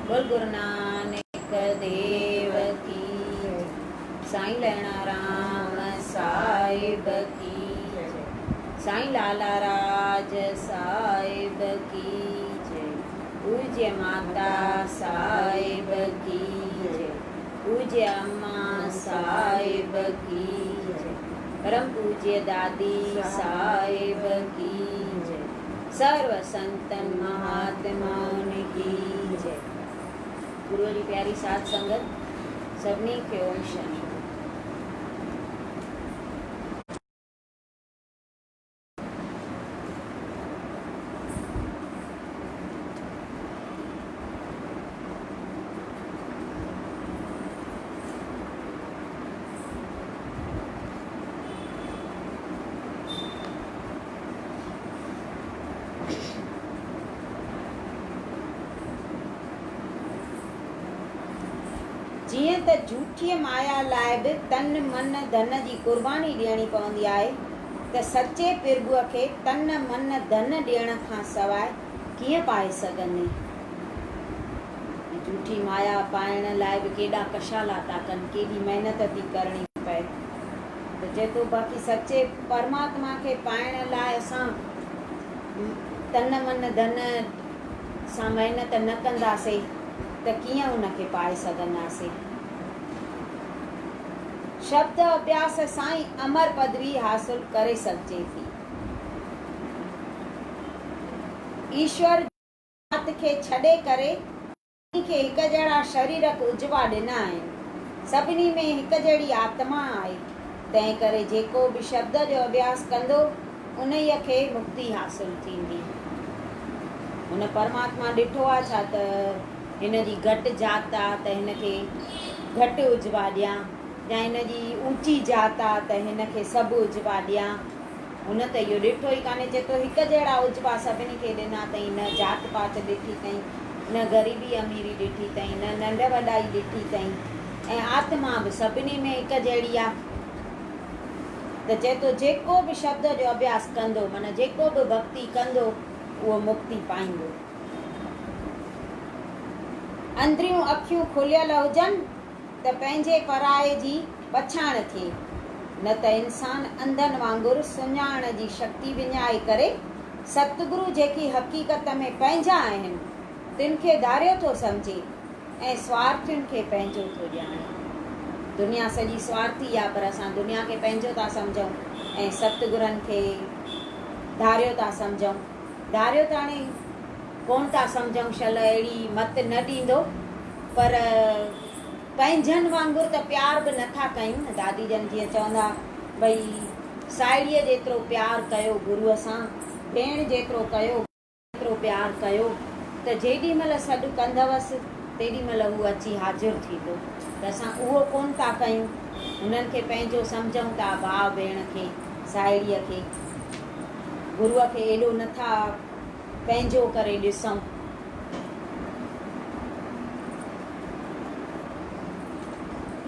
بول گرو نانڪ ديو ڪي جئي. سائين لهڻا رام صاحب ڪي جئي. سائين لالا راج صاحب ڪي جئي. پوجيه ماتا صاحب ڪي جئي. پوجيه اما صاحب ڪي جئي. پرم پوجيه دادي صاحب ڪي جئي. سرو سنتن مهاتمائن ڪي جئي. گروء جي پياري ساڌ سنگت سڀني کي اوم شانتي. جيئن ته جهوٺيء مايا لاء به تن، من، ڌن جي قرباني ڏيڻي پوندي آهي ته سچي پرڀوء کي تن، من، ڌن ڏيڻ کان سواء ڪيئن پائي سگهندين؟ ۽ جهوٺي مايا پائڻ لاء به ڪيڏا ڪشالا ٿا ڪن، ڪيڏي محنت ٿي ڪرڻي پئي. ته چئي ٿو باقي سچي پرماتما کي پائڻ لاء اسان تن من ڌن سان محنت نه ڪنداسي ته ڪيئن ان کي پائي سگهنداسي. شبد اڀياس سان ئي امر پدوي حاصل ڪري سگهجي ٿي. ايشور ذات کي ڇڏي ڪري سڀني کي هڪ جهڙا شريرڪ عضوا ڏنا آهن. سڀني ۾ هڪ جهڙي آتما آهي. تنهن ڪري جيڪو به شبد جو اڀياس ڪندو، انهيء کي مڪتي حاصل ٿيندي. هن پرماتما ڏٺو آ ڇا ته هن جي گهٽ ذات آ ته هن کي گهٽ عضوا ڏيان يا هن جي اوچي ذات آ ته هن کي سڀ عضوا ڏيان. هن ته اهو ڏٺو ئي ڪانهي، چئي ٿو هڪ جهڙا عضوا سڀني کي ڏنا اٿئين، نه ذات پات ڏٺي اٿئين، نه غريبي اميري ڏٺي اٿئين، نه ننڍ وڏائي ڏٺي اٿئين ۽ آتما به سڀني ۾ هڪ جهڙي آ. ته چئي ٿو جيڪو به شبد جو اڀياس ڪندو معنيٰ جيڪو به ڀڳتي ڪندو اهو مڪتي پائيندو. اندريون اکيون کليل هجن ته پنهنجي پرائي جي پڇاڻ ٿئي، نه ته انسان انڌن وانگر سڃاڻڻ جي شڪتي وڃائي ڪري ستگرو جيڪي حقيقت ۾ پنهنجا آهن، تن کي ڌاريو ٿو سمجهي ۽ سوارٿين کي پنهنجو ٿو ڄاڻي. دنيا سڄي سوارٿي آ پر اسان دنيا کي پنهنجو ٿا سمجهون ۽ ستگرن کي ڌاريو ٿا سمجهون. ڌاريو ته هاڻي ڪونه ٿا سمجهون شل اهڙي مت نه ڏيندو پر پنهنجن وانگر ته پيار به نه ٿا ڪيون نه دادي جن جيئن چوندا ڀئي ساهيڙيء جيترو پيار ڪيو گروء سان ڀيڻ جيترو ڪيو ايترو پيار ڪيو ته جيڏي مهل سڏ ڪندوس تيڏي مهل هو اچي حاضر ٿيندو ته اسان اهو ڪونه ٿا ڪيون هنن کي پنهنجو سمجهون ٿا ڀاء ڀيڻ کي ساهيڙيء کي گروء کي ايڏو نه ٿا پنهنجو ڪري ڏسون.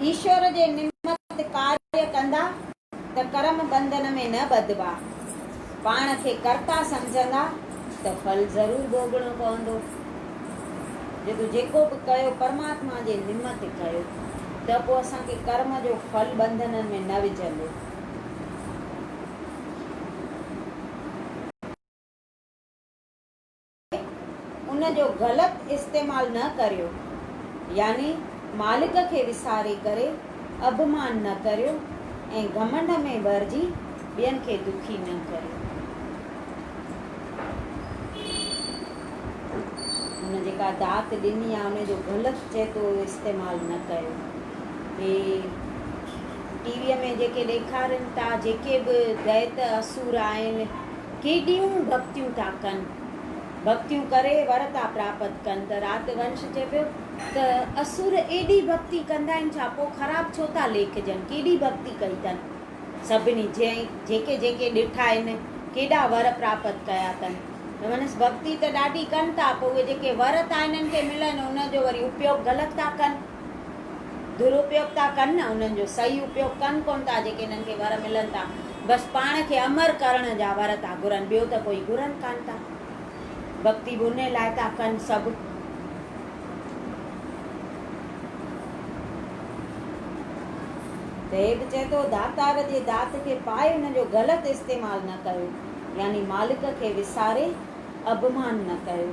ايشور جي نمت ڪاريه ڪندا ته ڪرم ٻنڌن ۾ نه ٻڌبا. پاڻ کي ڪرتا سمجهندا ته ڦل ضرور ڀوڳڻو پوندو. جيڪو جيڪو به ڪيو پرماتما جي نمت ڪيو ته پوء اسان کي ڪرم جو ڦل ٻنڌنن ۾ نه وجهندو. ان جو غلط استعمال نه ڪريو يعني مالڪ کي وساري ڪري اڀمان نه ڪريو ۽ گهمنڊ ۾ ڀرجي ٻين کي دکي نه ڪريو. هن جيڪا دات ڏني آهي ان جو غلط چئي ٿو استعمال نه ڪيو. هي ٽي ويء ۾ جيڪي ڏيکارين ٿا جيڪي به دئت اسور آهن ڪيڏيون ڀڳتيون ٿا ڪن، ڀڳتيون ڪري ور ٿا پراپت ڪن ته رات ونش چئي پيو ته اسور ايڏي ڀڳتي ڪندا آهن ڇا پوء خراب ڇو ٿا ليکجن، ڪيڏي ڀڳتي ڪئي اٿن سڀني جنهن جيڪي جيڪي ڏٺا آهن ڪيڏا ور پراپت ڪيا اٿن ته ونش ڀڳتي ته ڏاڍي ڪن ٿا پوء اهي جيڪي ور ٿا هنن کي ملن ان جو وري اپيوگ غلط ٿا ڪن. درپيوگ ٿا ڪن نه انهن جو صحيح اپيوگ ڪن ڪونه ٿا جيڪي انهن کي ور ملن ٿا بس پاڻ کي امر ڪرڻ جا ور ٿا گهرن ٻيو ته ڪوئي گهرن ڪانه ٿا ڀڳتي به انهي لاء ٿا ڪن سڀ. ته هي به چئي ٿو داتار جي دات کي پائي ان جو غلط استعمال نه ڪيو، يعني مالڪ کي وساري اڀمان نه ڪيو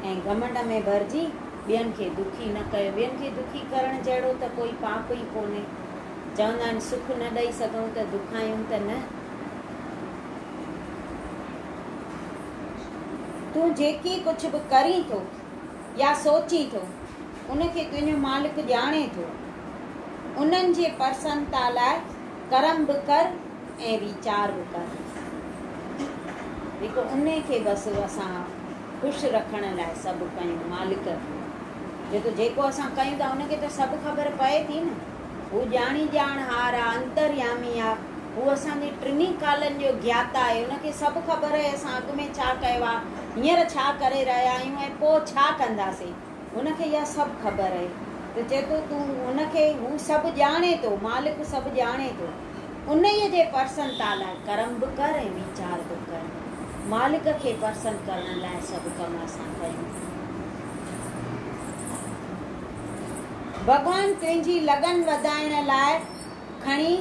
۽ گهمنڊ ۾ ڀرجي ٻين کي دکي نه ڪيو. ٻين کي دکي ڪرڻ جهڙو ته ڪوئي پاپ ئي ڪونهي. چوندا آهن سک نه ڏئي سگهون ته دکايون ته نه. تون جيڪي ڪجهه به ڪرين ٿو يا سوچين ٿو، ان کي تنهنجو مالڪ ڄاڻي ٿو. انهن جي پرسنتا لاء ڪرم به ڪر ۽ ويچار به ڪر. جيڪو انهي کي بس اسان خوش رکڻ لاء سڀ ڪيون مالڪ کي. جيڪو جيڪو اسان ڪيون ٿا ان کي ته سڀ خبر پئي ٿي نه. هو ڄاڻي ڄاڻ هار آ، انتريامي آ. هو اسان جي ٽنهي ڪالن جو گياتا آهي. ان کي سڀ خبر آهي اسان اڳ ۾ ڇا ڪيو آ، هينئر ڇا ڪري رهيا آهيون ۽ پوء ڇا ڪنداسين. هن کي اها سڀ خبر آهي ته چئي ٿو تون هن کي هو سڀ ڄاڻي ٿو، مالڪ سڀ ڄاڻي ٿو. انهيء جي پرسنتا لاء ڪرم به ڪر ۽ ويچار به ڪر. مالڪ کي پرسن ڪرڻ لاء سڀ ڪم اسان ڪيون. ڀڳوان تنهنجي لگن وڌائڻ لاء کڻي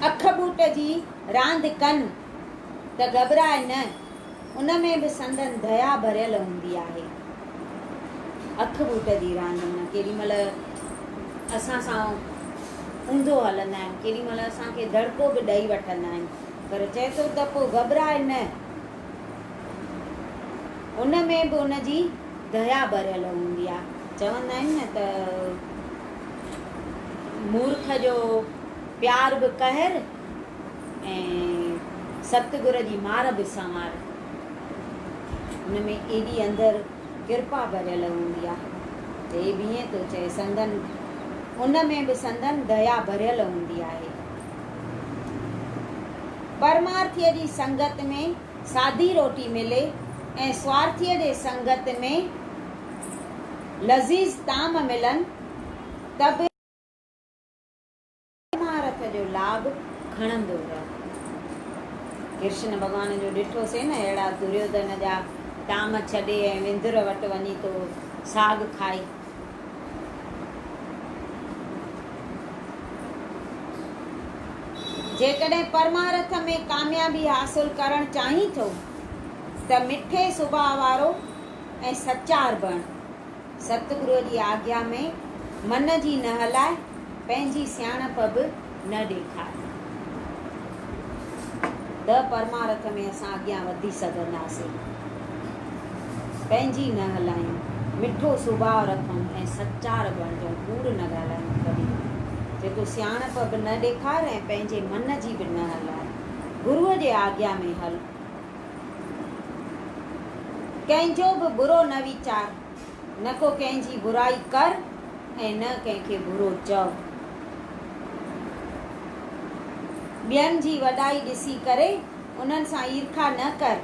اک ٻوٽ جي راند ڪن ته گهٻراء نه. ان ۾ به سندن ديا ڀريل هوندي آهي. اک ٻوٽ جي راند معنيٰ ڪيڏي مهل اسان سان اونڌو هلندا آهن، ڪيڏي مهل اسان کي دڙڪو به ڏئي وٺندا آهن، پر چئي ٿو ته پوء گهٻراء نه. ان ۾ به ان جي ديا ڀريل هوندي آهي. چوندا آهن نه ته مورک جو پيار به قهر ۽ ستگر جي مار به سنوار. ان ۾ ايڏي اندر ڪرپا ڀريل هوندي آهي ته هي به ائين ٿو چئي سندن ان ۾ به سندن ديا ڀريل هوندي آهي. پرمارٿيء جي سنگت ۾ سادي روٽي ملي ۽ سوارٿيء جي سنگت ۾ لذيذ طعام ملن ته به پرمارٿ جو لاڀ کڻندو رهه. ڪرشن ڀڳوان جو ڏٺوسين نه اهڙا دريوڌن جا طعام ڇڏي ۽ وندر وٽ وڃي ٿو ساڳ کائي. جيڪڏهن پرمارٿ ۾ ڪاميابي حاصل ڪرڻ چاهين ٿو ته مٺي سڀاء وارو ۽ سچار بڻ. ستگروء جي آگيا ۾ من جي نه هلاء، پنهنجي سياڻپ به نه ڏيکار. ته پرمارٿ ۾ اسان اڳيان وڌي سگهنداسين. پنهنجي نه هلايون، مٺو سڀاء رکون ۽ سچار بڻجون، ڪوڙ نه ڳالهايون ڪڏهن به. جيڪو سياڻپ به نه ڏيکار ۽ پنهنجي من جي به نه هلاء. گروء جي آگيا ۾ هل. ڪنهن جو به برو نه ويچار، نه ڪو ڪنهن جي برائي ڪر ۽ نه ڪنهن کي برو چئو. ٻين جي وڏائي ڏسي ڪري انهن سان ايرکا نه ڪر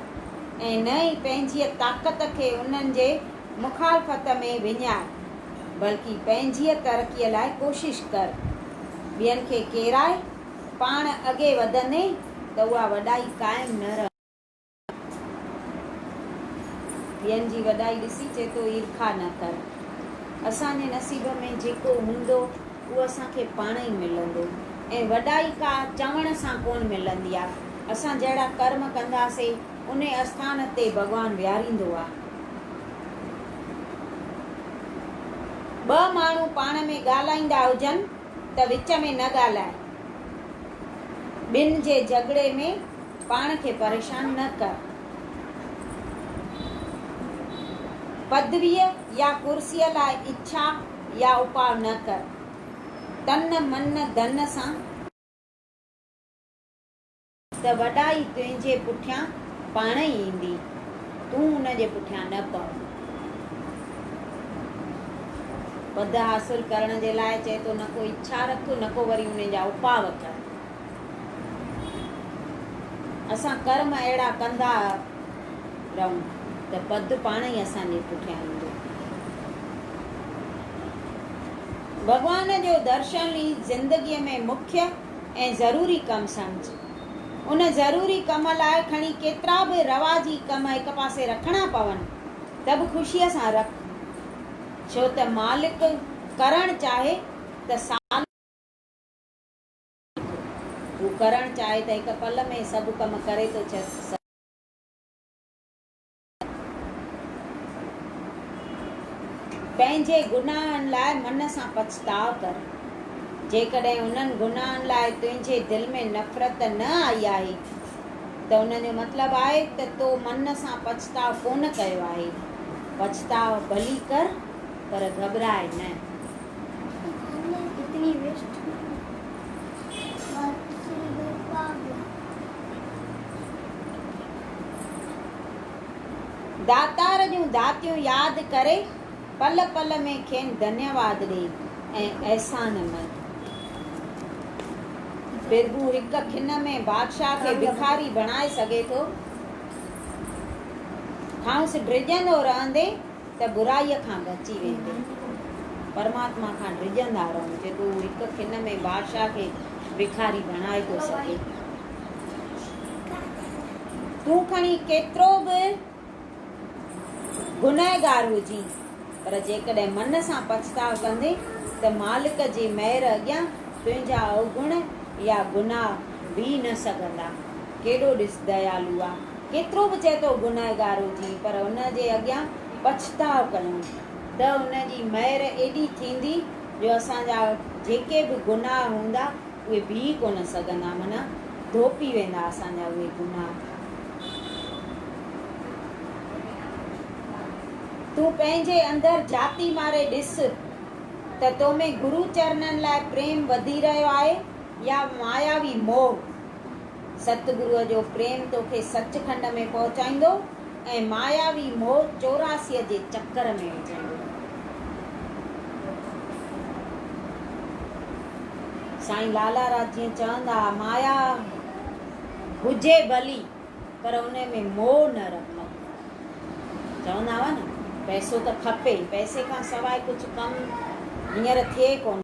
۽ نه ئي پنهنجيء طاقت کي انهن جي مخالفت ۾ وڃاء، بلڪ پنهنجيء ترقيء لاء ڪوشش ڪر. ٻين کي ڪيرائي پاڻ اڳي وڌندين ته اها وڏائي قائم نه رهندي. ٻين جي وڏائي ڏسي چئي ٿو ايرکا نه ڪر. اسان جي نصيب ۾ جيڪو هوندو اهو اسان کي پاڻ ئي ملندو ۽ وڏائي ڪا چوڻ سان ڪونه ملندي آ. اسان جهڙا ڪرم ڪنداسي انهي اسٿان تي ڀڳوان ويهاريندو آ. ٻه ماڻهو پاڻ ۾ ڳالهائيندا هجن ته وچ ۾ نه ڳالهاء. ٻن جي جهڳڙي ۾ پاڻ کي پريشان نه ڪر. پدويء يا ڪرسيء لاء اڇا يا اپاء نه ڪر. تن من ڌن سان. ته وڏائي تنهنجي پٺيان پاڻ ئي ايندي، تون ان جي پٺيان نه پؤ. پد حاصل ڪرڻ جي لاء چئي ٿو نه ڪو اڇا رک، نه ڪو وري ان جا اپاء ڪر. اسان ڪرم اهڙا ڪندا رهون ته پد پاڻ ئي اسان جي پٺيان ايندو. ڀڳوان جو درشن ئي زندگيء ۾ مکيه ۽ ضروري ڪم سمجهه. ان ضروري ڪم لاء کڻي ڪيترا به رواجي ڪم هڪ پاسي رکڻا پون ته به خوشيء سان رک. ڇو ته مالڪ ڪرڻ چاهي ته سال. ڪرڻ چاهي ته هڪ پل ۾ سڀ ڪم ڪري ٿو سگهي. پنهنجي گناهن لاء من سان پڇتاء ڪر. جيڪڏهن انهن گناهن لاء تنهنجي دل ۾ نفرت نه آئي آهي ته ان جو مطلب آهي ته تو من سان پڇتاء ڪونه ڪيو آهي. پڇتاء ڀلي ڪر پر گهٻراء نه. داتار جون داتيون ياد ڪري پل پل ۾ کين ڌنيواد ڏي ۽ احسان مند. پرڀو هڪ کن ۾ بادشاهه کي بکاري بڻائي سگهي ٿو. کانئس ڊڄندو رهندين ته برائيء کان بچي ويندين. پرماتما کان ڊڄندا رهون، جيڪو هو هڪ کن ۾ بادشاهه کي بکاري بڻائي ٿو سگهي. تون کڻي ڪيترو به گنهگار هجين، پر جيڪڏهن من سان پڇتاء ڪندين ته مالڪ جي مهر اڳيان تنهنجا اوگڻ يا گناهه بيهي نه سگهندا. ڪيڏو ڏس ديالو آ. ڪيترو به چئي ٿو گنهگار هجين، پر ان جي اڳيان پڇتاء ڪيون ته ان جي مهر ايڏي ٿيندي جو اسان جا جيڪي به گناهه هوندا اهي بيهي ڪونه سگهندا، معنيٰ ڌوپي ويندا اسان جا اهي گناهه. تون پنهنجي اندر جهاتي ماري ڏس ته تو ۾ گرو چرنن لاء پريم وڌي رهيو آهي يا ماياوي موهه. ستگروء جو پريم توکي سچ کنڊ ۾ پهچائيندو ۽ ماياوي موهه چوراسيء جي چڪر ۾ وجهندو. سائين لالا رات جيئن چوندا ها، مايا هجي ڀلي پر ان ۾ موهه نه رکون. چوندا هئا نه، پئسو ته کپي، پئسي کان سواء ڪجهه ڪم هينئر ٿئي ڪونه.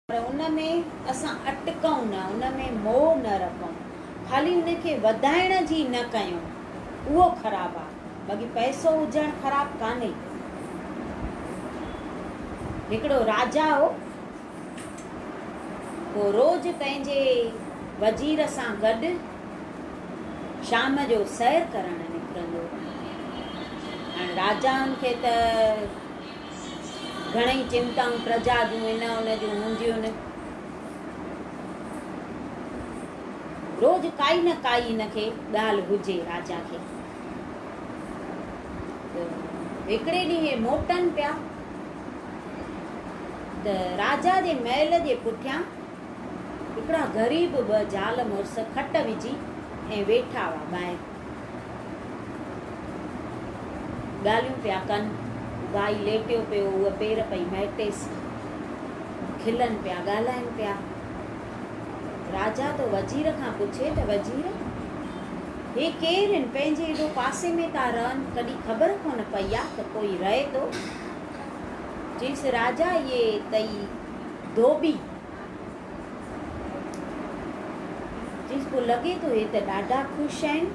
پر ان ۾ اسان اٽڪون نه، ان ۾ موهه نه رکون، خالي ان کي وڌائڻ جي نه ڪيون، اهو خراب آ، باقي پئسو هجڻ خراب ڪانهي. هڪڙو راجا هو، اهو روز پنهنجي وزير سان گڏ شام جو سير ڪرڻ نڪرندو هو. هاڻ راجائن کي ته گهڻئي چنتائون پرجا جون ان ان جون هونديون. روز ڪائي نه ڪائي هن کي ڳالهه هجي راجا کي. ته هڪڙي ڏينهن اهي موٽن پيا ته راجا جي محل جي پٺيان هڪڙا غريب ٻه زال مڙس کٽ وجهي ۽ ويٺا هئا ٻاهر. ڳالهيون پيا ڪن. ڀائي ليٽيو پيو، هوء پير پئي مهٽيس. کلن پيا، ڳالهائن پيا. راجا ٿو وزير کان پڇي ته وزير! هي ڪير هن؟ پنهنجي ايڏو پاسي ۾ ٿا رهن، ڪڏهن خبر ڪونه پئي آ ته ڪوئي رهي ٿو. چيس راجا اهي تئي ڌوٻي. چيس پوء لڳي ٿو هي ته ڏاڍا خوش آهن،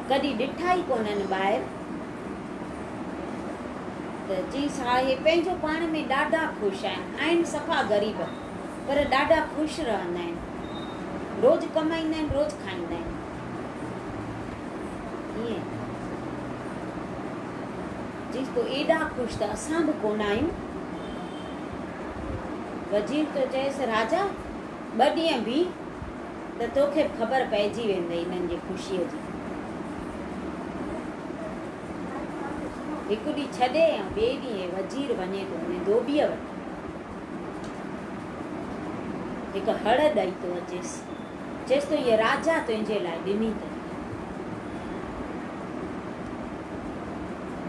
ڪڏهن ڏٺا ئي ڪونهن ٻاهر. ته چيس ها هي پنهنجو پاڻ ۾ ڏاڍا خوش آهن، آهن صفا غريب پر ڏاڍا خوش رهندا آهن، روز ڪمائيندا آهن روز کائيندا آهن. ائين چيس پوء ايڏا خوش ته اسان به ڪونه آهيون. وزير ٿو چئيس، راجا! ٻه ڏينهن بيهه ته توکي به خبر پئجي ويندئي انهن جي خوشيء جي. هڪ ڏينهن ڇڏي ۽ ٻئي ڏينهن هي وزير وڃي ٿو ان ڌوٻيء وٽ. هڪ هڙ ڏئي ٿو اچيس. چئيس ٿو، هيء راجا تنهنجي لاء ڏني اٿئي.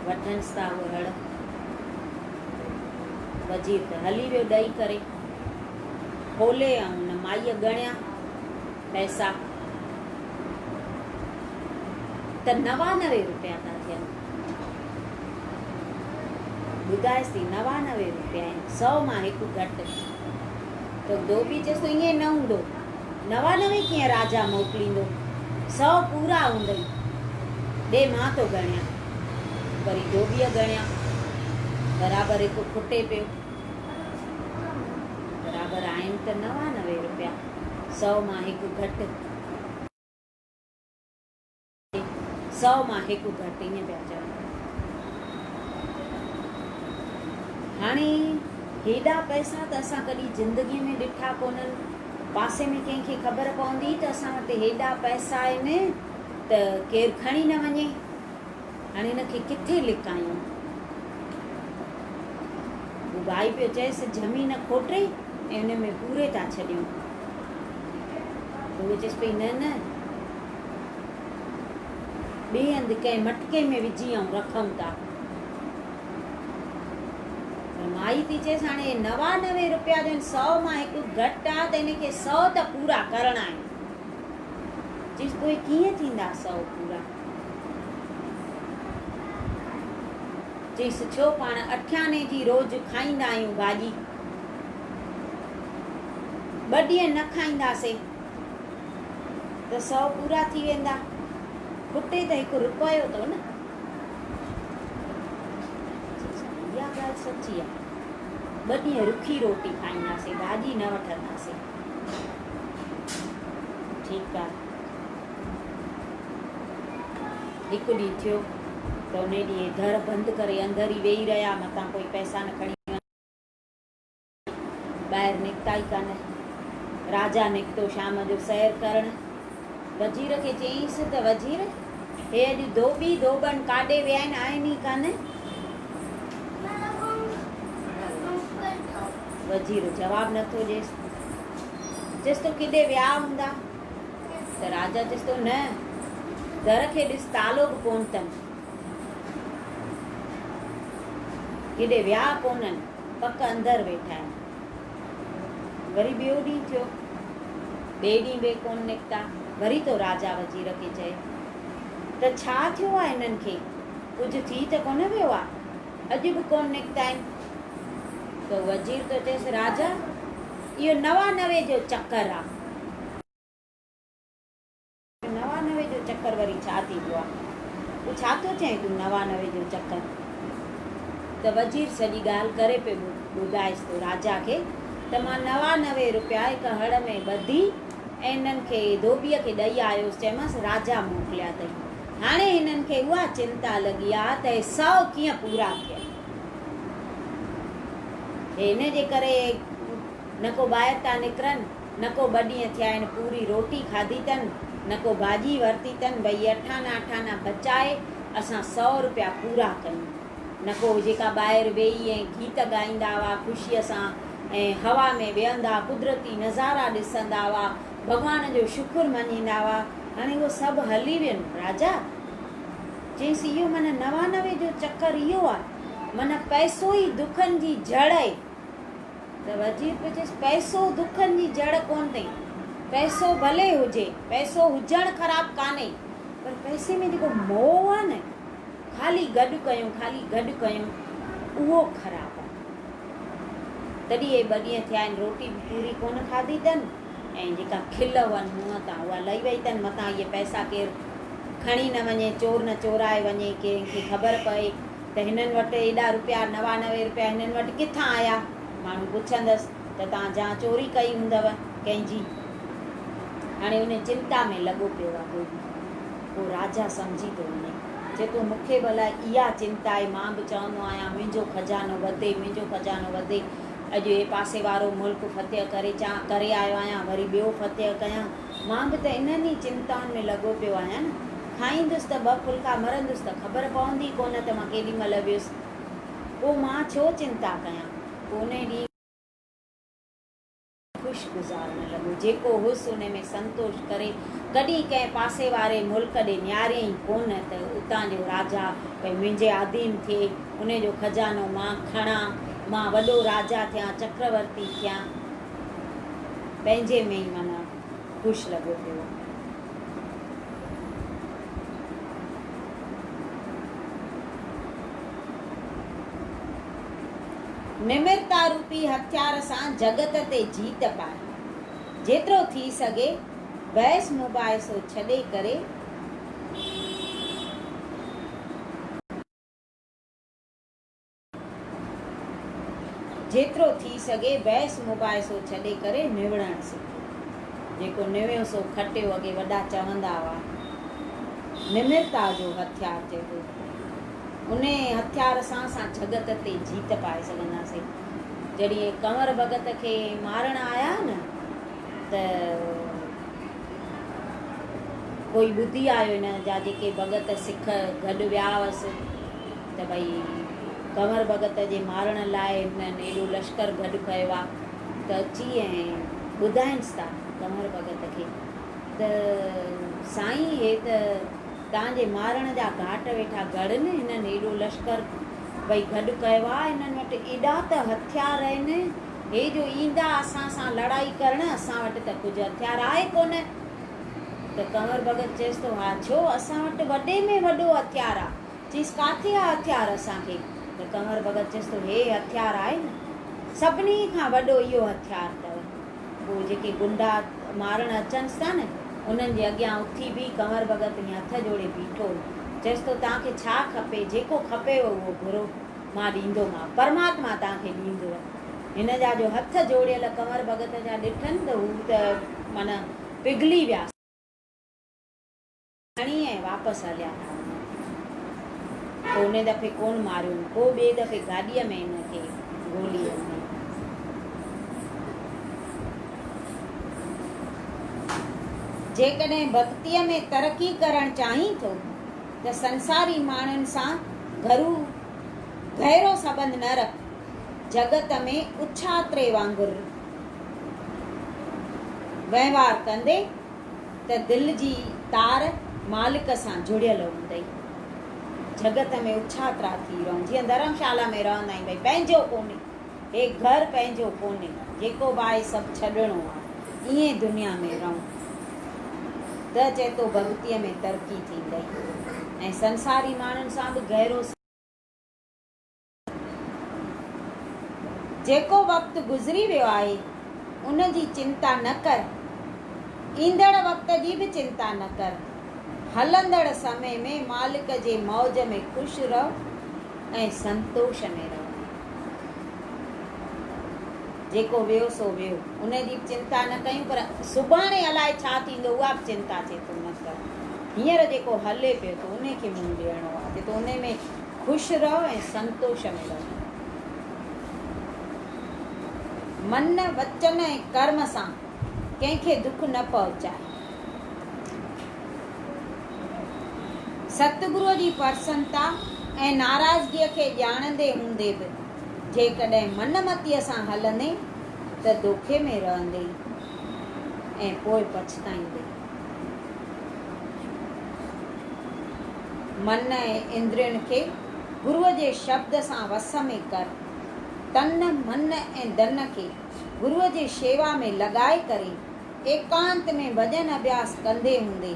وٺنس ٿا اهو هڙ. وزير ته هلي ويو ڏئي ڪري. کولي ۽ ان مائيء ڳڻيا پئسا ته 99 روپيا ٿا ٿين. ٻڌائيس ٿي 99 روپيا آهن، سئو مان هڪ گهٽ. ته ڌوٻي چيس ٿو ائين نه هوندو، 99 ڪيئن راجا موڪليندو، سئو پورا هوندئي، ڏي مان ٿو ڳڻيان. وري ڌوٻيء ڳڻيا، برابر هڪ کٽي پيو. برابر آهن ته 99 رپيا، سئو مان هڪ گهٽ. سئو مان هڪ گهٽ ائين پيا چون. هاڻي هيڏا پئسا ته اسان ڪڏهن زندگيء ۾ ڏٺا ڪونهن. پاسي ۾ ڪنهن کي خبر پوندي ته اسان وٽ هيڏا پئسا آهن ته ڪير کڻي نه وڃي. هاڻي هن کي ڪٿي لڪايون؟ هو ڀائي پيو چئيس، زمين کوٽي ۽ ان ۾ پوري ٿا ڇڏيون. ته هوء چيس پئي، نه نه، ٻئي هنڌ ڪنهن مٽڪي ۾ وجهي ۽ رکون ٿا. پر مائي ٿي چيس، هاڻي 99 روپيا جو آهن، سئو مان هڪ گهٽ آ ته ان کي سئو ته پورا ڪرڻا آهن. چيس، پوء ڪيئن ٿيندا سئو پورا؟ چيس، ڇو پاڻ اٺياني جي روز کائيندا آهيون ڀاڄي. ٻه ڏينهن نه کائينداسين ته سئو پورا ٿي ويندا. کٽي ته هڪ رپيو ٿو نه. چيس، اها ڳالهه سچي آهي. ٻه ڏينهن رکي روٽي کائينداسين، ڀاڄي نه وٺنداسين. ٺيڪ آهي. هڪ ڏينهن ٿيو ته انهي ڏينهن در بند ڪري اندر ئي ويهي رهيا، متان ڪوئي پئسا نه کڻي وڃي. ٻاهر نڪتا ئي ڪانه. راجا نڪتو شام جو سير ڪرڻ. وزير کي چيائينس ته وزير، هي اڄ ڌوٻي ڌوٻن ڪاڏي ويا آهن، آهن ئي ڪانه. وزير جواب نٿو ڏيس. چيس ٿو ڪيڏي ويا هوندا؟ ته راجا چيس ٿو نه، در کي ڏس تالو به ڪونه اٿن. ڪيڏي ويا ڪونهن، پڪ اندر ويٺا آهن. وري ٻيو ڏينهن ٿيو. ٻئي ڏينهن به ڪونه نڪتا. وري ٿو راجا وزير کي چئي ته ڇا ٿيو آهي هنن کي؟ ڪجهه ٿي ته ڪونه ويو آهي؟ اڄ به ڪونه نڪتا آهن. ته وزير ٿو چئيس راجا اهو 99 جو چڪر آ. 99 جو چڪر وري ڇا ٿيندو آ؟ پوء ڇا ٿو چئين تون 99 جو چڪر؟ ته وزير سڄي ڳالهه ڪري پيو ٻڌائيس ٿو راجا کي ته مان 99 روپيا هڪ هڙ ۾ ٻڌي ۽ هنن کي ڌوٻيء کي ڏئي آيو هوس، چيومانس راجا موڪليا اٿئي. هاڻي هنن کي اها چنتا لڳي آ ته هي سئو ڪيئن پورا ٿين. هي ان جي ڪري نه ڪو ٻاهر ٿا نڪرن، نه ڪو ٻه ڏينهن ٿيا آهن پوري روٽي کاڌي تن، نه ڪو ڀاڄي ورتي تن، ڀئي اٺانا اٺانا بچائي اسان سئو روپيا پورا ڪيون. نه ڪو جيڪا ٻاهر ويهي ۽ گيت ڳائيندا هئا خوشيء سان ۽ هوا ۾ ويهندا قدرتي نظارا ڏسندا هئا، ڀڳوان جو شڪر مڃيندا هئا، هاڻي اهو سڀ هلي وين. راجا چيس اهو معنيٰ 99 جو چڪر اهو آهي، معنيٰ پئسو ئي دکن جي جڙ آهي. ته وزير پيو چيس پئسو دکن جي جڙ ڪونه اٿئي، پئسو ڀلي هجي، پئسو هجڻ خراب ڪانهي، پر پئسي ۾ جيڪو موهه آهي نه، خالي گڏ ڪيون، خالي گڏ ڪيون، اهو خراب آهي. تڏهن اهي ٻه ڏينهن ٿيا آهن، روٽي به پوري ڪونه کاڌي اٿن ۽ جيڪا کل هئن منهن تان اها لهي وئي اٿن، متان اهي پئسا ڪير کڻي نه وڃي، چور نه چورائي وڃي، ڪنهن کي خبر پئي ته هنن وٽ ايڏا روپيا، 99 روپيا هنن وٽ ڪٿان آيا؟ ماڻهو پڇندس ته توهان جان چوري ڪئي هوندؤ ڪنهن جي؟ هاڻي ان چنتا ۾ لڳو پيو آهي ڌوٻي. پوء راجا سمجهي ٿو وڃي. چئي ٿو مون کي به الائي اها چنتا آهي، مان به چوندو آهيان منهنجو خزانو وڌي، منهنجو خزانو وڌي. اڄ هي پاسي وارو ملڪ فتح ڪري چان ڪري آيو آهيان، وري ٻيو فتح ڪيان. مان به ته انهن ئي چنتائن ۾ لڳو پيو آهيان نه. کائيندس ته ٻه ڦلڪا، مرندس ته خبر پوندي ئي ڪونه ته مان ڪيڏي مهل ويس. پوء مان ڇو چنتا ڪيان؟ پوء انهي ڏينهن. خوش گذارڻ لڳو. جيڪو هوس ان ۾ سنتوش ڪري ڪڏهن ڪنهن پاسي واري ملڪ ڏي نهاريائين ڪونه ته اتان جو راجا ڀئي منهنجي آڌين ٿئي، ان جو خزانو مان کڻان، مان وڏو راجا ٿيان، چڪرورتي ٿيان. پنهنجي ۾ ئي معنيٰ خوش لڳو پيو. نمرتا روپي هٿيار سان جڳت تي جيت پائي. جيترو ٿي سگهي بحث مباحثو ڇڏي ڪري، جيترو ٿي سگهي بحث مباحثو ڇڏي ڪري نوڙڻ سک. جيڪو نويو سو کٽيو اڳي وڏا چوندا هئا. نمرتا جو هٿيار چئبو. انهي هٿيار سان اسان جڳت تي جيت پائي سگهنداسين. جڏهن ڪنور ڀڳت کي مارڻ آيا نه ته ڪوئي ٻڌي آيو هن جا جيڪي ڀڳت سک گڏ ويا هئس ته ڀئي ڪنور ڀڳت جي مارڻ لاء هنن ايڏو لشڪر گڏ ڪيو آ ته اچي ۽ ٻڌائينس ٿا ڪنور ڀڳت کي ته سائين هي ته توهان جي مارڻ جا گهاٽ ويٺا گهڙن، هنن ايڏو لشڪر ڀئي گڏ ڪيو آ، هنن وٽ ايڏا ته هٿيار آهن، هي جو ايندا اسان سان لڙائي ڪرڻ، اسان وٽ ته ڪجهه هٿيار آهي ڪونه. ته ڪنور ڀڳت چيس ٿو، ها ڇو، اسان وٽ وڏي ۾ وڏو هٿيار آ. چيس، ڪاٿي آ هٿيار اسان کي؟ ته ڪنور ڀڳت چيس ٿو، هي هٿيار آهي نه، سڀني کان وڏو اهو هٿيار اٿو. پوء جيڪي گنڊا مارڻ اچنس ٿا نه، انهن جي اڳيان اٿي بيهي ڪنور ڀڳت ائين هٿ جوڙي بيٺو هو. چيس ٿو، توهان کي ڇا کپي؟ جيڪو کپيو اهو گهرو، مان ڏيندومانو. پرماتما توهان کي ڏيندو. هن جا جو هٿ جوڙيل ڪنور ڀڳت جا ڏٺن ته هو ته معنيٰ پگهلي ويا. کڻي ۽ واپس هليا ٿا وڃن. پوء انهي دفعي ڪونه ماريون. پوء ٻئي دفعي گاڏيء ۾ هن کي گولي هنئي. جيڪڏهن ڀڳتيء ۾ ترقي ڪرڻ چاهين ٿو ته سنساري ماڻهن سان گهرو گهرو سٻنڌ نه رک. جڳت ۾ اڇاتري وانگر وهنوار ڪندي ته دل جي تار مالڪ سان جڙيل هوندئي. جڳت ۾ اڇاترا ٿي رهون، جيئن ڌرمشالا ۾ رهندا آهيون، ڀئي پنهنجو ڪونهي، هي گهر پنهنجو ڪونهي، جيڪو به آهي سڀ ڇڏڻو آهي، ائين دنيا ۾ رهون ته چئي ٿو ڀڳتيء ۾ ترقي ٿيندئي ۽ سنساري ماڻهن سان به گهرو. جيڪو وقت گذري ويو آهي، ان جي چنتا نه ڪر. ايندڙ وقت جي به چنتا نه ڪر. هلندڙ سمي ۾ مالڪ جي موج ۾ خوش رهه ۽ سنتوش ۾ رهه. جيڪو ويو سو ويو، ان جي به چنتا نه ڪيون پر سڀاڻي الائي ڇا ٿيندو اها به چنتا چئي ٿو نه ڪر. هينئر جيڪو هلي پيو ٿو ان کي منهن ڏيڻو آهي. چئي ٿو ان ۾ خوش رهه ۽ سنتوش ۾ رهه. من، وچن ۽ ڪرم سان ڪنهن کي دک نه پهچاء. ستگروء جي پرسنتا ۽ ناراضگيء کي ڄاڻندي هوندي به جيڪڏهن من متيء سان هلندين ته دوکي ۾ رهندين ۽ پوء پڇتائيندين. من ۽ اندرين کي گروء جي شبد سان وس ۾ ڪر. تن، من ۽ ڌن کي گروء جي شيوا ۾ لڳائي ڪري ايڪانت ۾ ڀڄن اڀياس ڪندي هوندي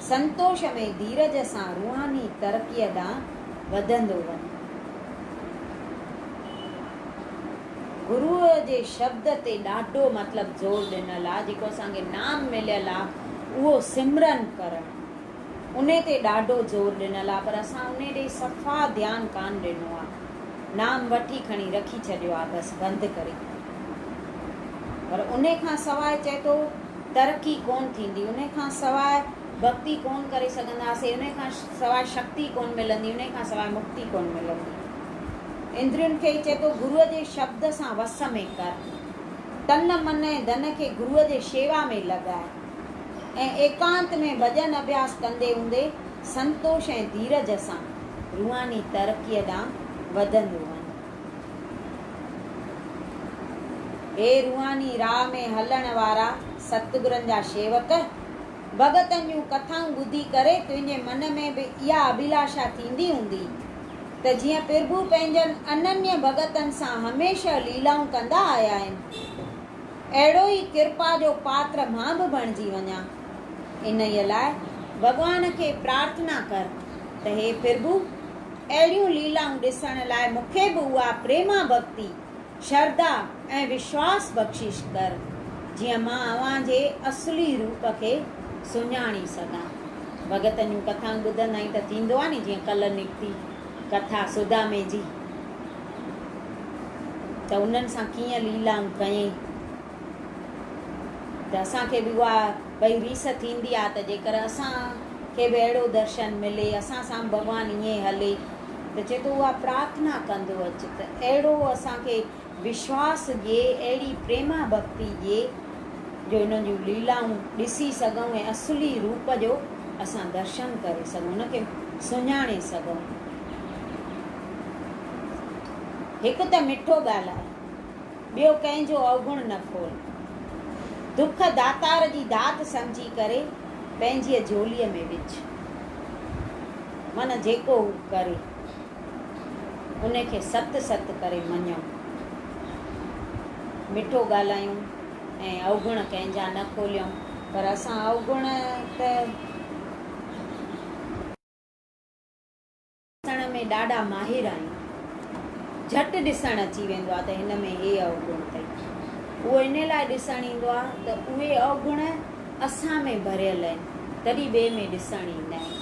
سنتوش ۾ ڌيرج سان روحاني ترقيء ڏانهن وڌندو وڃ. گروء جي شبد تي ڏاڍو مطلب زور ڏنل آ، جيڪو اسان کي نام مليل آ اهو سمرن ڪرڻ انهي تي ڏاڍو زور ڏنل آ پر اسان انهي ڏي صفا ڌيان ڪانه ڏنو آ، نام وٺي کڻي رکي ڇڏيو آ بس بند ڪري. پر انهي کان سواء چئي ٿو ترقي ڪونه ٿيندي، انهي کان سواء ڀڳتي ڪونه ڪري سگهنداسين، انهي کان سواء شڪتي ڪونه ملندي، انهي کان سواء مڪتي ڪونه ملندي. اندرين کي چئي ٿو گروء جي شبد سان وس ۾ ڪر. تن، من ۽ ڌن کي گروء جي شيوا ۾ لڳاء ۽ ايڪانت ۾ ڀڄن اڀياس ڪندي هوندي سنتوش ۽ ڌيرج سان روحاني ترقيء ڏانهن وڌندو وڃ. هي روحاني راهه ۾ هلڻ وارا ستگرن جا شيوڪ! ڀڳتن جون ڪٿائون ٻڌي ڪري تنهنجي من ۾ به اها اڀلاشا ٿيندي هوندي ته جيئن پرڀو پنهنجن اننيه ڀڳتن سان هميشه ليلائون ڪندا آيا آهن، اهڙو ئي ڪرپا جو پاتر مان به بڻجي وڃان. انهيء لاء ڀڳوان کي پرارٿنا ڪر ته هي پرڀو! اهڙيون ليلائون ڏسڻ لاء مون کي به اها پريما ڀڳتي، شرڌا ۽ وشواس بخشش ڪر، جيئن مان اوهان جي اصلي روپ کي سڃاڻي سگهان. ڀڳتن جون ڪٿائون ٻڌندا آهيون ته ٿيندو آهي ني جيئن ڪلهه نڪتي ڪٿا سدامي جي. ته انهن سان ڪيئن ليلائون ڪيائين ته اسان کي به اها ڀئي ريس ٿيندي آهي ته جيڪر اسان کي به اهڙو درشن ملي، اسان سان به ڀڳوان ائين هلي ته چئي ٿو اها پرارٿنا ڪندو اچ ته اهڙو اسان کي وشواس ڏئي، اهڙي پريما ڀڳتي ڏئي جو انهن جون ليلائون ڏسي سگهون ۽ اصلي روپ جو اسان درشن ڪري سگهون، ان کي سڃاڻي سگهون. هڪ ته مٺو ڳالهاء، ٻيو ڪنهن جو اوگڻ نه کول. دک داتار جي دات سمجهي ڪري پنهنجيء جهوليء ۾ وجهه. معنيٰ جيڪو هو ڪري، ان کي ست ست ڪري مڃون. مٺو ڳالهايون ۽ اوگڻ ڪنهن جا نه کوليون. پر اسان اوگڻ ته. ڏسڻ ۾ ڏاڍا ماهر آهيون. جهٽ ڏسڻ اچي ويندو آهي ته هن ۾ هي اوگڻ اٿئي. اهو ان لاء ڏسڻ ايندو آهي ته اهي اوگڻ اسان ۾ ڀريل آهن تڏهن ٻئي ۾ ڏسڻ ايندا آهن.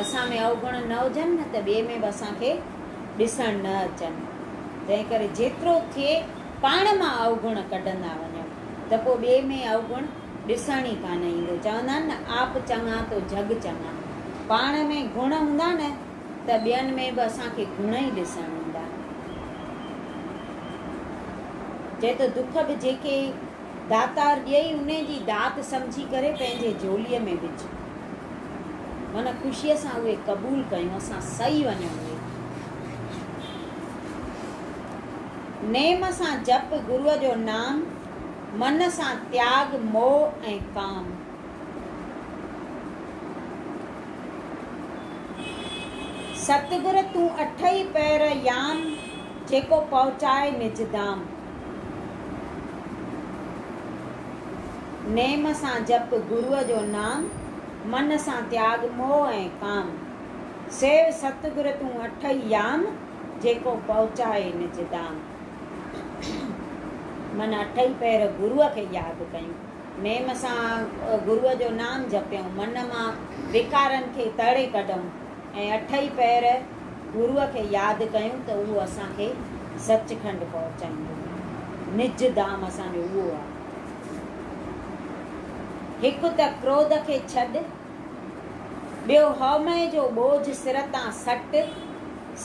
اسان ۾ اوگڻ نه هجن نه ته ٻئي ۾ به اسان کي ڏسڻ نه اچن. تنهن ڪري جيترو ٿئي پاڻ مان اوگڻ ڪڍندا وڃو ته پوء ٻئي ۾ اوگڻ ڏسڻ ئي ڪانه ايندو. چوندا آهن نه آپ چڱا تو جڳ چڱا. پاڻ ۾ گڻ هوندا نه ته ٻين ۾ به اسان کي گڻ ئي ڏسڻ ايندا. چئي ٿو دک به جيڪي داتار ڏئي انهي جي دات سمجهي ڪري پنهنجي جهوليء ۾ وجهه. معنيٰ خوشيء سان اهي قبول ڪيون اسان سهي وڃون اهي. نيم سان جپ گروء جو نام، من سان تياڳ موهه ۽ ڪام. ستگر تون اٺئي پهر يام، جيڪو پهچائي نج ڌام. نيم سان جپ گروء جو نام، من سان تياڳ موهه ۽ ڪام. سيو ستگر تون اٺئي يام، جيڪو پهچائي نج ڌام. من اٺئي پهر گروء کي ياد ڪيون. نيم سان گروء جو نام جپيون، من مان وڪارن کي تڙي ڪڍون ۽ اٺئي پهر گروء کي ياد ڪيون ته اهو اسان کي سچکنڊ پهچائيندو. نج ڌام اسان جو اهو آهي. هڪ ته ڪروڌ کي ڇڏ. ٻيو هؤمئه جو ٻوجهه سر تان سٽ،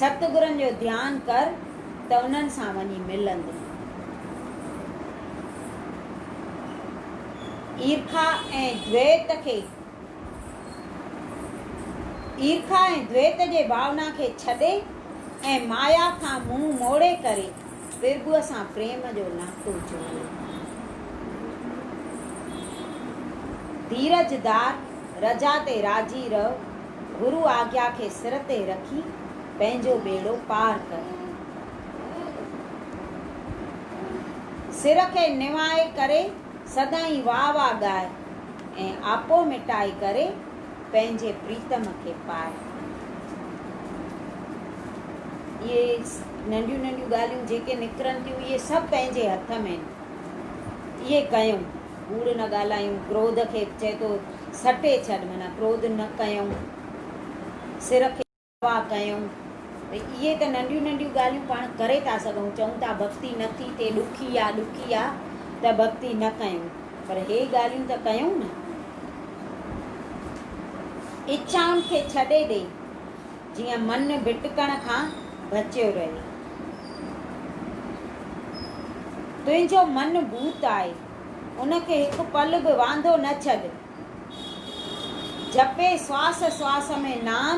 ستگرن جو ڌيان ڪر ته انهن سان وڃي ملندين. ايرکا ۽ دويت کي ايرکا ۽ دويت جي ڀاونا کي ڇڏي ۽ مايا کان منهن موڙي ڪري پرڀوء سان پريم جو ناتو جوڙ. ڌيرج ڌار، رضا تي راضي رهه، گرو آگيا کي سر تي رکي پنهنجو ٻيڙو پار ڪر. سر کي نوائي ڪري سدائين واهه واهه ڳاء ۽ آپو مٽائي ڪري پنهنجي پريتم کي پاء. اهي ننڍيون ننڍيون ڳالهيون جيڪي نڪرن ٿيون اهي سڀ پنهنجي هٿ ۾ آهن. اهي ڪيون، ڪوڙ نه ڳالهايون، ڪروڌ کي چئي ٿو سٽي ڇڏ معنيٰ ڪروڌ نه ڪيون، سر کي دوا ڪيون ته اهي ته ننڍيون ننڍيون ڳالهيون پاڻ ڪري ٿا سگهون، چئون ٿا ڀڳتي نه ٿي ٿئي ڏکي آ ڏکي آ ته ڀڳتي نه ڪيون پر هي ڳالهيون ته ڪيون نه. اڇائن کي ڇڏي ڏي جيئن من ڀٽڪڻ کان بچيو رهي. تنهنجو من ڀوت آهي ان کي هڪ پل به وانڌو نه ڇڏ. جپي سواس سواس ۾ نام،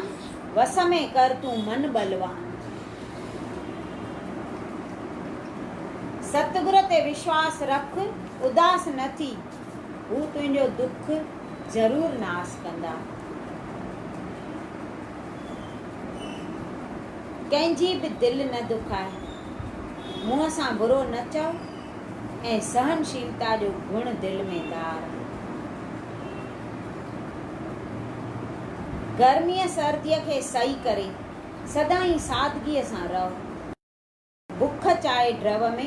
وس ۾ ڪر تون من ٻلوان. ستگر تي وشواس رک، اداس نه ٿي، هو تنهنجو دک ضرور ناس ڪندا. ڪنهن جي به دل نه دکاء، منهن سان برو نه چئو. ۽ سهنشيلتا جو گڻ دل ۾ ڌار. گرميء سرديء کي سهي ڪري، سدائين سادگيء سان رهه. بک چاهي ڊرو ۾،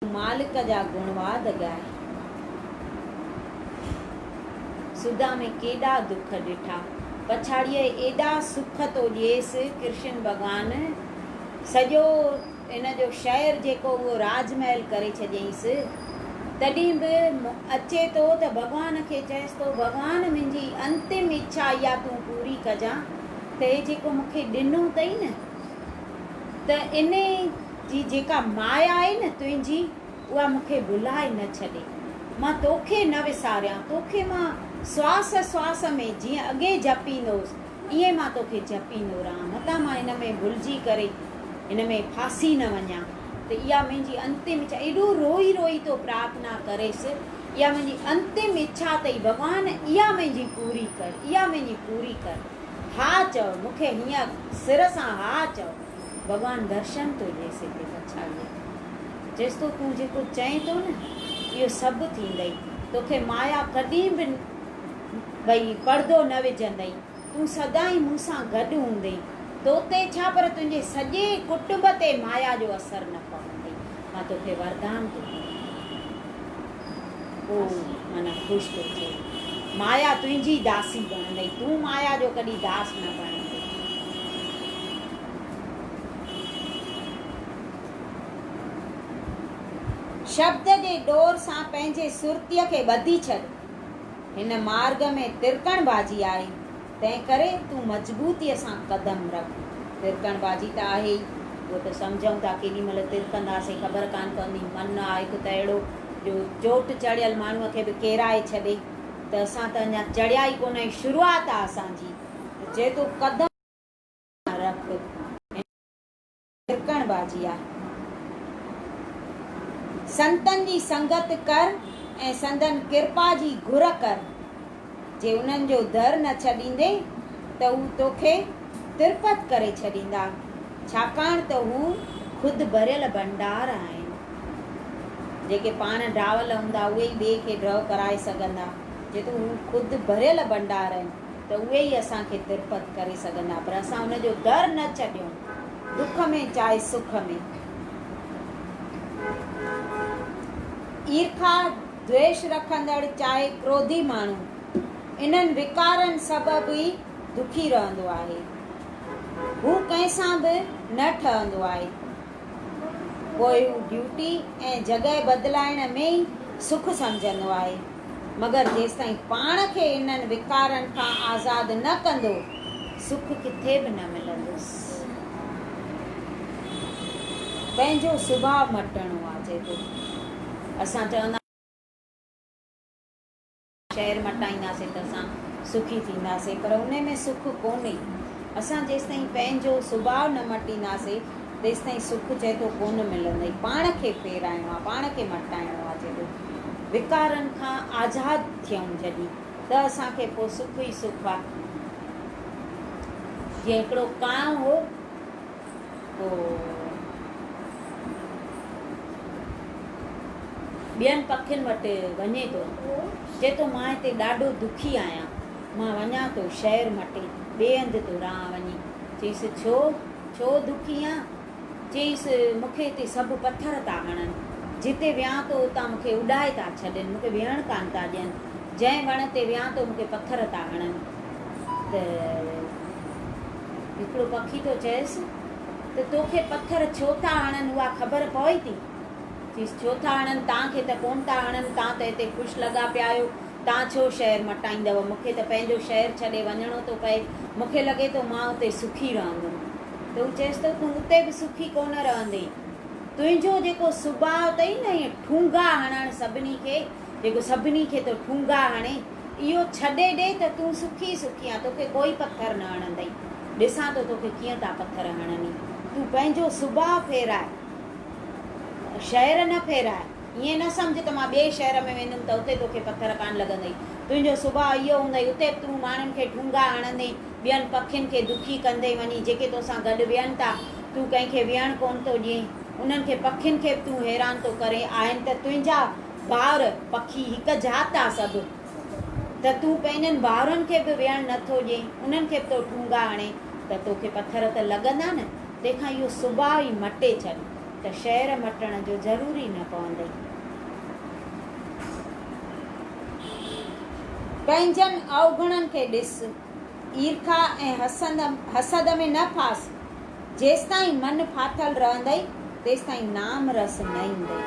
تون مالڪ جا گڻواد ڳاء. سودا ۾ ڪيڏا دک ڏٺا، پڇاڙيء ايڏا سک ٿو ڏيس ڪرشن ڀڳوان، سڄو هن جو شهر جيڪو اهو راج محل ڪري ڇڏيائينس. تڏهن به اچي ٿو ته ڀڳوان کي چئيس ٿو، ڀڳوان منهنجي انتم اڇا اها تون پوري ڪجان ته هي جيڪو مون کي ڏنو اٿئي نه ته انهي جي جيڪا مايا آهي نه تنهنجي اها مون کي ڀلائي نه ڇڏي. مان توکي نه وساريان، توکي مان سواس سواس ۾ جيئن اڳي جپيندو هوس ائين مان توکي جپيندو رهان، متان مان هن ۾ ڀلجي ڪري هن ۾ ڦاسي نه وڃان ته اها منهنجي انتم اڇا. ايڏو روئي روئي ٿو پرارٿنا ڪريس، اها منهنجي انتم اڇا اٿئي ڀڳوان، اها منهنجي پوري ڪر، اها منهنجي پوري ڪر. ها چئو، مون کي هيئن سر سان ها چئو. ڀڳوان درشن ٿو ڏيس هتي پڇاڙيء. چئيس ٿو تون جيڪو چئين ٿو نه، اهو سڀ ٿيندئي. توکي مايا ڪڏهن به ڀئي پڙدو نه وجهندئي. تون سدائين مون سان گڏ هوندين. تو تي ڇا پر تنهنجي سڄي ڪٽنب تي مايا جو اثر نه پوندئي. مان توکي وردان ٿو ڏيان. پوء معنيٰ خوش ٿو ٿئي. مايا تنهنجي داسي بڻندئي. تون مايا جو ڪڏهن داس نه بڻندين. شبد جي ڏور سان پنهنجي سرتيء کي ٻڌي ڇڏ. هن مارڳ ۾ ترڪڻ بازي آهي، تنهن ڪري تون مضبوطيء سان قدم رک. ترڪڻ بازي ته آهي ئي، اهو ته سمجهون ٿا، ڪيڏي مهل ترڪنداسين خبر ڪانه پوندي. من آهي هڪ ته اهڙو جو چوٽ چڙهيل ماڻهوء کي به ڪيرائي ڇڏي، ته اسان ته اڃا چڙهيا ئي ڪونه آهيون، شروعات آهي اسان جي، ته چئي ٿو قدم رک. ٿرڪڻ بازي آ. سنتن جي سنگت ڪر ۽ سندن ڪرپا جي گهر ڪر. جي انهن جو در نه ڇڏيندين ته هو توکي ترپت ڪري ڇڏيندا، ڇاڪاڻ ته هو خود ڀريل ڀنڊار آهن. جيڪي پاڻ ڍاول هوندا اهي ئي ٻئي کي ڍؤ ڪرائي سگهندا. جيتو هو خود ڀريل ڀنڊار آهن. ته اهي ئي اسان کي ترپت ڪري سگهندا پر اسان ان جو در نه ڇڏيون دک ۾ چاهي سک ۾. ايرکا، دويش رکندڙ چاهي ڪروڌي ماڻهو انهن وڪارن سبب ئي دکي رهندو آهي. هو ڪنهن سان به نه ٺهندو آهي. پوء هو ڊيوٽي ۽ جڳهه بدلائڻ ۾ ئي سک سمجهندو آهي. مگر جيستائين پاڻ کي انهن وڪارن کان آزاد نه ڪندو، سک ڪٿي به نه ملندس. پنهنجو سڀاء مٽڻو آ جيڪو اسان چوندا شهر مٽائينداسين ته اسان سکي ٿينداسين پر انهي ۾ سک ڪونهي. اسان جيستائين پنهنجو سڀاء نه مٽينداسين تيستائين سک چئي ٿو ڪونه ملندئي. پاڻ کي ڦيرائڻو آ، پاڻ کي مٽائڻو آ چئي ٿو. وڪارن کان آزاد ٿيون جڏهن ته اسان کي پوء سک ئي سک آ. جيئن هڪڙو ڪانء هو، پوء ٻين پکين وٽ وڃي ٿو، چئي ٿو مان هتي ڏاڍو دکي آهيان، مان وڃان ٿو شهر مٽي ٻئي هنڌ ٿو رهان وڃي. چيس ڇو؟ ڇو دکي آن؟ چيس مون کي هتي سڀ پٿر ٿا هڻن، جتي ويهان ٿو اتان مون کي اڏائي ٿا ڇڏين، مون کي ويهڻ ڪانه ٿا ڏين، جنهن وڻ تي ويهان ٿو مون کي پٿر ٿا هڻن. ته هڪڙو پکي ٿو چئيس ته توکي پٿر ڇو ٿا هڻن اها خبر پوئي ٿي؟ چيس ڇو ٿا هڻن تان کي ته ڪونه ٿا هڻن، تان ته هتي خوش لڳا پيا آهيو، تان ڇو شهر مٽائيندؤ، مون کي ته پنهنجو شهر ڇڏي وڃڻو ٿو پئي، مون کي لڳي ٿو مان اتي سکي رهندم. ته هو چئيس ٿو تون اتي به سکي ڪونه رهندين، تنهنجو جيڪو سڀاء اٿئي نه ائين ٺونگا هڻڻ سڀني کي، جيڪو سڀني کي ٿو ٺونگا هڻين، اهو ڇڏي ڏي ته تون سکي ئي سکي آن، توکي ڪوئي پٿر نه هڻندئي. ڏسان ٿو توکي ڪيئن ٿا پٿر هڻني. تون پنهنجو سڀاء ڦيراء، شهر نه ڦيراء. ائين نه سمجهه ته مان ٻئي شهر ۾ ويندم ته اتي توکي پٿر ڪانه لڳندئي. تنهنجو سڀاء اهو هوندئي، اتي به تون ماڻهن کي ٺونگا هڻندين، ٻين پکين کي دکي ڪندين وڃين، جيڪي توسان گڏ ويهن ٿا، تون ڪنهن کي ويهڻ ڪونه ٿو ڏئين. انهن کي پکين کي به تون حيران ٿو ڪرين. آهن ته تنهنجا ڀائر پکي هڪ ذات آ سڀ، ته تون پنهنجن ڀائرن کي به ويهڻ نه ٿو ڏئين، انهن کي به ٿو ٺونگا هڻين ته توکي پٿر ته لڳندا نه، تنهن کان اهو سڀاء ئي مٽي ڇڏ ته شهر مٽڻ جو ضرور ئي نه پوندئي. پنهنجن اوگڻن کي ڏس، ايرکا ۽ حسد ۾ نه ڦاس، جيستائين من ڦاٿل رهندئي، تيستائين نام رس نه ايندئي.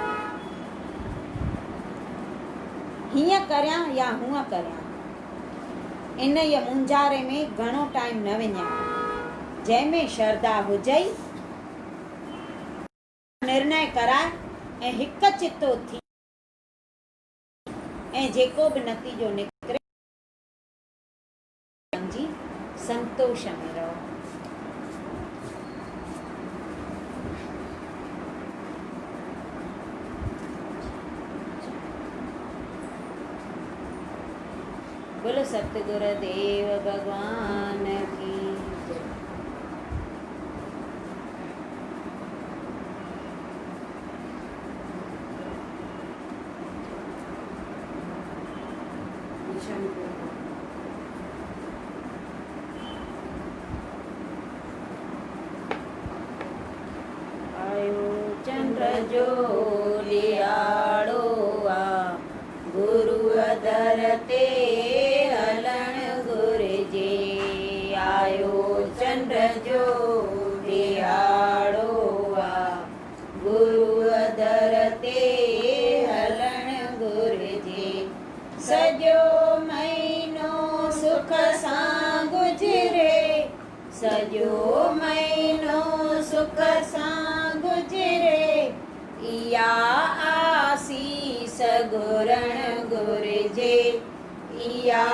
هيئن ڪريان يا هونئن ڪريان؟ انهيء مونجهاري ۾ گهڻو ٽائيم نه وڃاء. جنهن ۾ شرڌا هجئي، نرنئه ڪراء ۽ هڪ چتو ٿي ۽ جيڪو به نتيجو نڪري سمجهي سنتوش ۾ رهو. بولو ستگر ديو ڀڳوان ڪي جئي. آيو چنڊ جو ڏيهاڙو آ، گروء در تي هلڻ گهرجي. آيو چنڊ جو ڏيهاڙو آ، گروء در تي هلڻ گهرجي. سڄو مهينو سک سان گذري، سڄو مهينو سک سان گذري، اها آسيس گهرڻ گهرجي، اها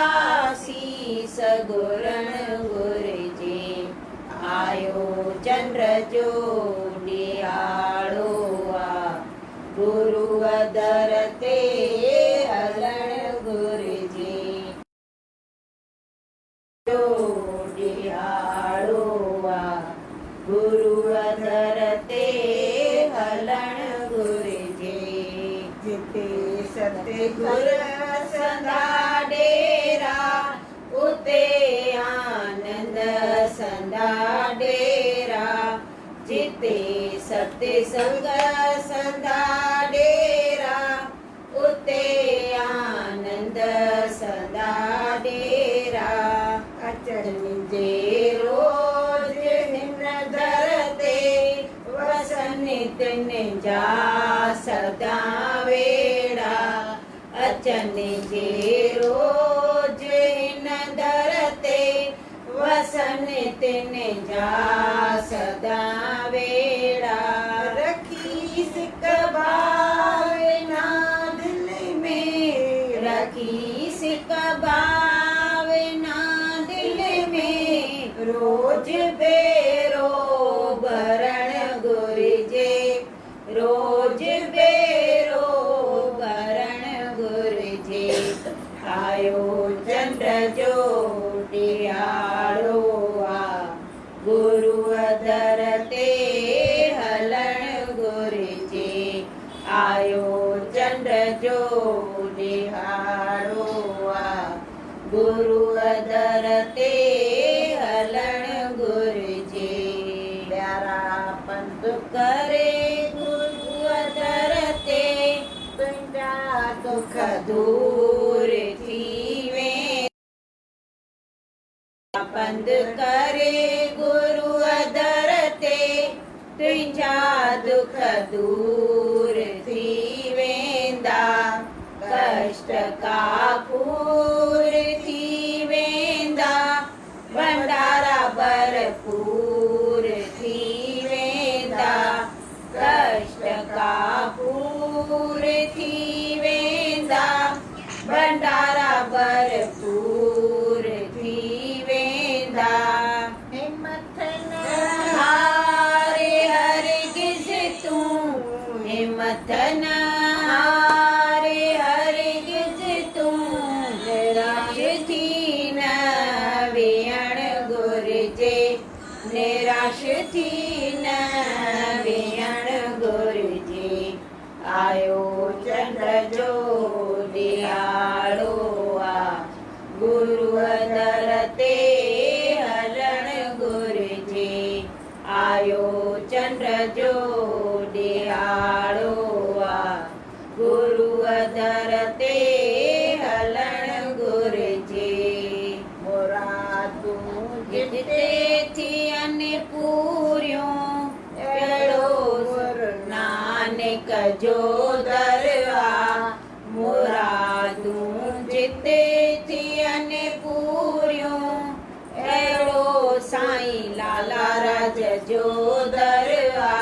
آسيس گهرڻ گهرجي. آيو چنڊ جو ڏيهاڙو آ، گروء در تي هلڻ گهرجي. جو ڏيهاڙو آ، گروء در تي هلڻ گهرجي. جتي ستگر سندا ڊيرا، اتي آنند سندا ڊيرا. جتي ستسنگ سندا ڊيرا، اتي آنند سندا ڊيرا. اچن جي روز هن در تي، وسن تن جا سدا ويڙا. اچن جي روز هن در تي، وسن تن جا سدا ويڙا. رکي سڪ ڀاونا دل ۾، رکي سڪ ڀاونا دل ۾، روز ڀيرو ڀرڻ گهرجي، روز ڀيرو ڀرڻ گهرجي. آيو چنڊ جو ڏيهاڙو آ، گروء در تي هلڻ گهرجي. آيو چنڊ جو ڏيهاڙو آ، گروء در تي هلڻ گهرجي. پيارا پنڌ ڪري گروء در تي، تنهنجا دک دک دور ٿي ويندا. پنڌ ڪري گروء در تي، تنهنجا دک دور ٿي ويندا. ڪشٽ ڪافور ٿي ويندا، ڀنڊارا ڀرپور ٿي ويندا. ڪشٽ ڪافور ٿي ويندا، ڀنڊارا ڀرپور ٿي ويندا. همٿ نه هاري هرگز تون، همٿ نه هاري هرگز تون، نراش ٿي نه ويهڻ گهرجي، نراش ٿي نه ويهڻ گهرجي. آيو چنڊ جو ڏيهاڙو آ، گروء در تي هلڻ گهرجي. آيو چنڊ جو ڏيهاڙو آ، گروء در تي هلڻ گهرجي. مرادون جتي ٿين پوريون، اهڙو جو در آ. مرادون جتي ٿين پوريون، اهڙو سائين لالا راج جو در آ.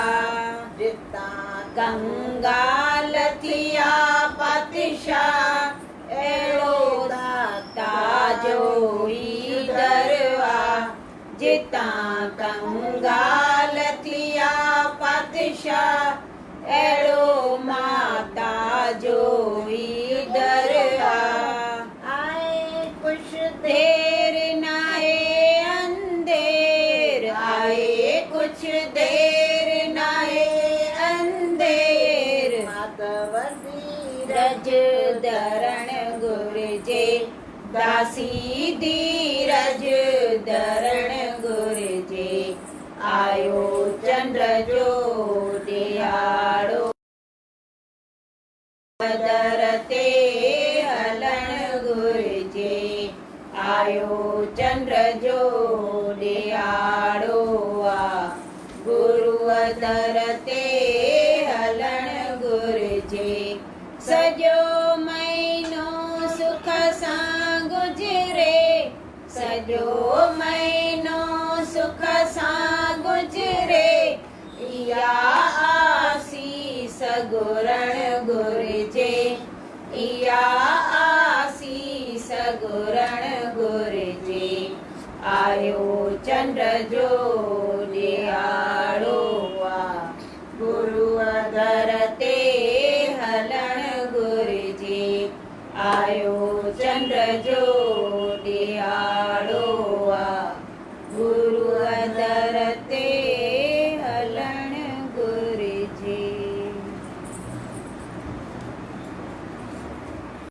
جتان ڪنگال ٿيا بادشاهه، اهڙو داتا جو ئي در آ. جتان ڪنگال ٿيا بادشاهه، اهڙو ماتا جو ئي در آ. آهي ڪجهه دير ناهي انڌير، آهي ڪجهه دير ناهي انڌير. ماڌو ڌيرج ڌرڻ گهرجي، داسي ڌيرج ڌرڻ گهرجي. آيو چنڊ جو ڏهاڙو، در تي هلڻ گهرجي. آيو چنڊ جو ڏهاڙو آ، گروءَ در تي